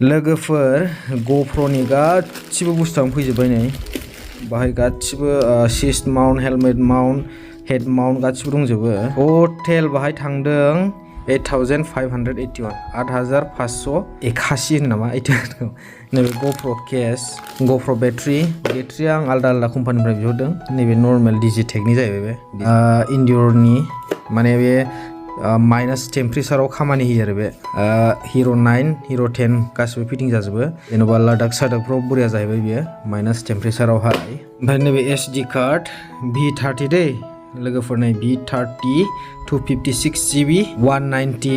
लोगोफोर गप्र'नि गासिबो बुस्थुआनो फैजोब्बाय नै बाहाय गासिबो सिस्ट Mount helmet Mount head Mount गासिबो दंजोबो टटेल बाहाय थांदों 8581 8581 होनो नामा नैबे गप्र' केस गप्र' बेटारिया आं आलदा कम्पानिनिफ्राय बिहरदों नैबे नर्मेल डिजिटेकनि जाहैबाय बे इन्डियरनि माने बे माइनास टेम्पारेचाराव खामानि होयो आरो बे हिर' 9 हिर' 10 गासिबो फिटिं जाजोबो जेन'बा लादाख सादाखफ्राव बरिया जाहैबाय बियो माइनास टेम्पारेचारावहाय ओमफ्राय नैबे SD कार्ड V30 दै लोगोफोर नै V30 256 GB 190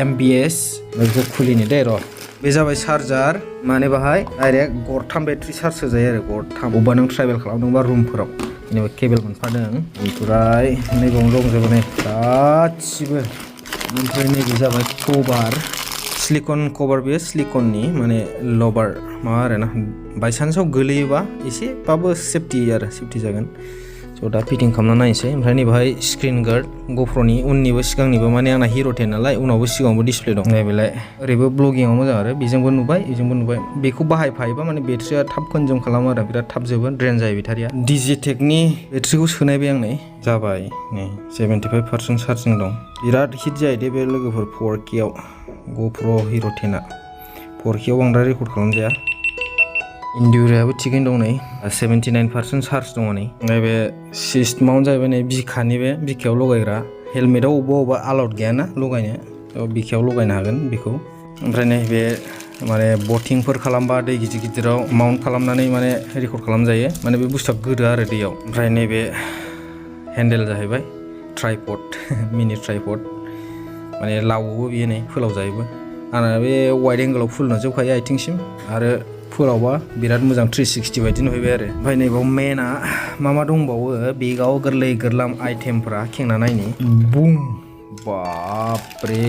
MBS बेखौ खुलिनो दे र' बे जाबाय चार्जार माने बाहाय डाइरेक्ट गरथाम बेटारि चार्ज होजायो आरो गरथाम अबेबा नों ट्रेभेल खालामदोंबा रुमफोराव जेनेबा केबेल मोनफादों ओमफ्राय नैबावनो दंजोबो नै गासिबो ओमफ्राय नैबे जाबाय कभार सिलिकन कभार बेयो सिलिकननि माने लबार माबा आरोना बायसान्सआव गोलैयोबा एसेबाबो सेफटि जागोन स' दा फिटिं खालामना नायनोसै ओमफ्राय नैबेहाय स्क्रिन गार्ड गप्र'नि उननिबो सिगांनिबो माने आंना हिर' 10 नालाय उनावबो सिगाङावबो डिसप्ले दं नैबेलाय ओरैबो ब्लगिंआव मोजां आरो बेजोंबो नुबाय बेखौ बाहायफायोबा माने बेटारिया थाब कनजुम खालामो आरो बिराद थाब जोबो ड्रेन जायो बेटारिया डिजिटेकनि बेटारिखौ सोनायबाय आं नै जाबाय नै 75% चार्जिं दं बिराद हिट जायो दे बे लोगोफोर 4K आव गप्र' हिर' 10आ 4K आव बांद्राय रेकर्ड खालामजाया इन्डिउरायाबो थिगैनो दं नै 79% चार्ज दङ नै ओमफ्राय बे सिस्ट माउन्ट जाहैबाय नै बिखायाव लगायग्रा हेलमेटाव अबेबा आलाउड गैयाना लगायनो बिखायाव लगायनो हागोन बेखौ ओमफ्राय नै बे माने बटिंफोर खालामबा दै गिदिर गिदिराव माउन्ट खालामनानै माने रेकर्ड खालामजायो माने बे बुस्थुआ गोदो आरो दैयाव ओमफ्राय नैबे हेन्देल जाहैबाय ट्राइपड मिनि ट्राइपड माने लावोबो बियो नै फोलाव जायोबो आंना बे वाइड एंगोलाव फुलनो जोबखायो आथिंसिम आरो फोलावबा बिराद मोजां 360 बायदि नुहैबाय आरो ओमफ्राय नैबाव मेना मा दंबावो बेगाव गोरलै गोरलाम आइटेमफ्रा खेंना नायनि बुम बापरे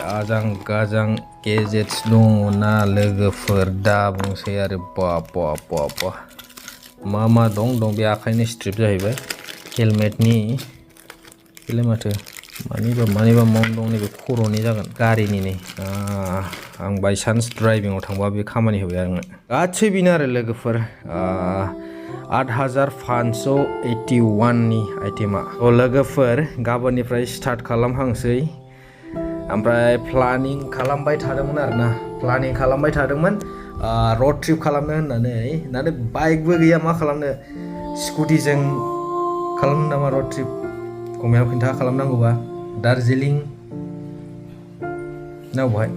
आजां गाजां गेजेट्स दङ ना लोगोफोर दा बुंसै आरो बाप मा दं बे आखाइनि स्ट्रिप जाहैबाय हेलमेटनि बेलाय माथो मानिबा माउन्ट दं नैबे खर'नि जागोन गारिनि नै आं बायसान्स ड्राइभिंआव थांबा बे खामानि होबाय आंनो गासै बेनो आरो लोगोफोर 8581 नि आइटेमा लोगोफोर गाबोननिफ्राय स्टार्ट खालामहांसै ओमफ्राय प्लानिं खालामबाय थादोंमोन रड ट्रिप खालामनो होननानै नाथाय बाइकबो गैया मा खालामनो स्कुटिजों खालामनो नामा रड ट्रिप गमायाव खिन्था खालामनांगौबा दार्जिलिं ना बहाय